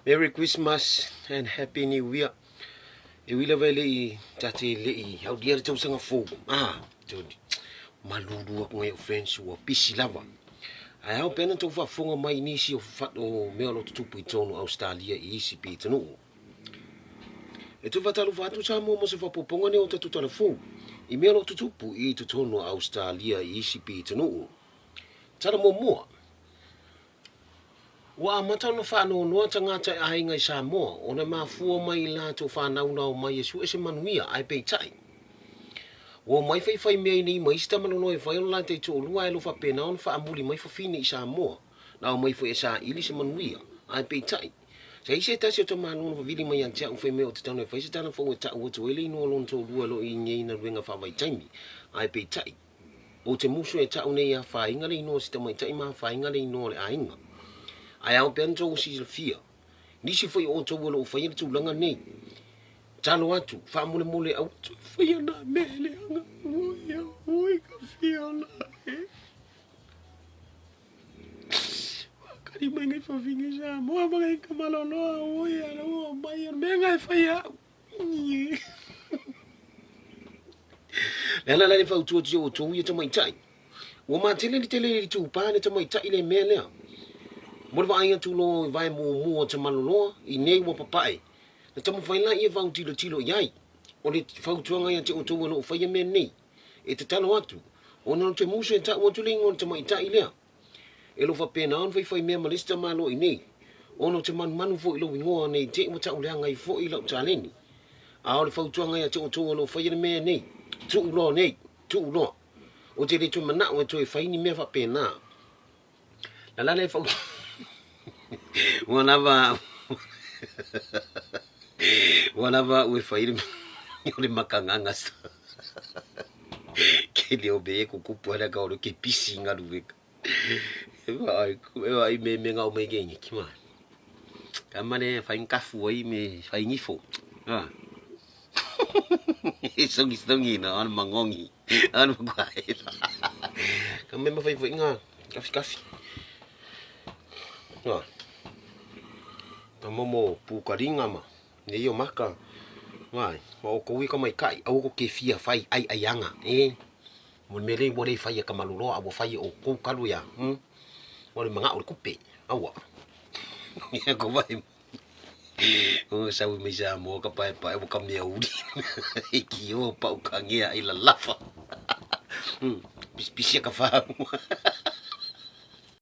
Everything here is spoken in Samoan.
Merry Christmas and Happy New Year. E ui lava e le i tate le i haulia le tausaga fou. Ah, toni. Malulu aku ngai o friends ua pisi lava. Ae ao pea na tou faafofoga mai i nisi o, o mea o lo o tutupu i totonu o Australia i isi pitonuu. E toe faatalofa atu Samoa mo se faaopoopoga nei o tatou tala fou i mea o lo o tutupu i totonu o Australia i isi pitonuu. Tala muamua. Ua amata ona faanoanoa tagata e aiga i Samoa ona e mafua mai i latou fanau na omai e sue se manuia, ae peitai, ua omai faifaimea i nei ma isi tamaloloa e fai ona latou toalua ae lo faapena ona faamuli mai fafine i Samoa na omai foi e saili se manuia, ae peitai, sa i se tasi o tamaloa na vavili mai ia te au fai mai ou te tago e fai se tala fou e tau atu ai le inoa o lona toalua o lo o i nei galuega faavaitaimi, ae peitai, Ou te musu e ta'u nei afaina le inoa o si tamaitai ma afaina le inoa o le aiga. Ae ao pea ona tou silafia, nisi foi o outou o lo o faia le tulaga nei. Talo atu, faamolemole aua toe faia nā mea e leaga. Oi, oi ka fia ola e. Kari mai ngai fawhinga i Samoa ma ngai kamaloloa oi ala ua mai o mea ngai whai au. Le ala la le fautua atu ia outou ia tamaitai. Ua matele le tele i le itupa le tamaitai le mea lea. Mo le vaai atu loa i vae muamua o Tamaloloa, i nei ua papae. Na taumafai la ia fautilotilo i ai. O le fautuaga ia te outou o lo o faia mea nei. E tatalo atu, ona ou te musu e tau atu le igoa o le tamaitai lea. E lo faapena ona faifaimea ma le isi tamaloa i nei, ona ou te manumanu foi i lou igoa ne i te i ua tau leaga ai foi lau taleni. A o le fautuaga ia te outou o lo o faia le mea nei, tuu loa nei, tuu loa. Ou te le toe manao e toe fai ni mea faapena. La la le fau... Ua lava ua lava au e fai le o le makagaga sa. Ke leo be ko kupu ala ka olo ke pisi ngaluega. E vaai e vaai me me ngau mai ke ngi ma. Ka male fai kafu ai me fai ngifo. Ah. E songi songi na an mangongi. An kwa. Ka me ma fai foi nga kafi kafi. Ah. Ka momo pukaringa ma. Nei o maka. Vai, ma o kou i ka maikai, aua ko ke fia fai ai ai anga, e. Mo le mea lea ua le fai e ka maloloa, a ua fai e oukou kalu ia, hmm. Ua le mangao le kupe, aua. Ia ko vai. O sau mai Samoa ka paepae ua ka mea uli. E ki o pau ka ngea i lalafa. Pisipisi ka whāua.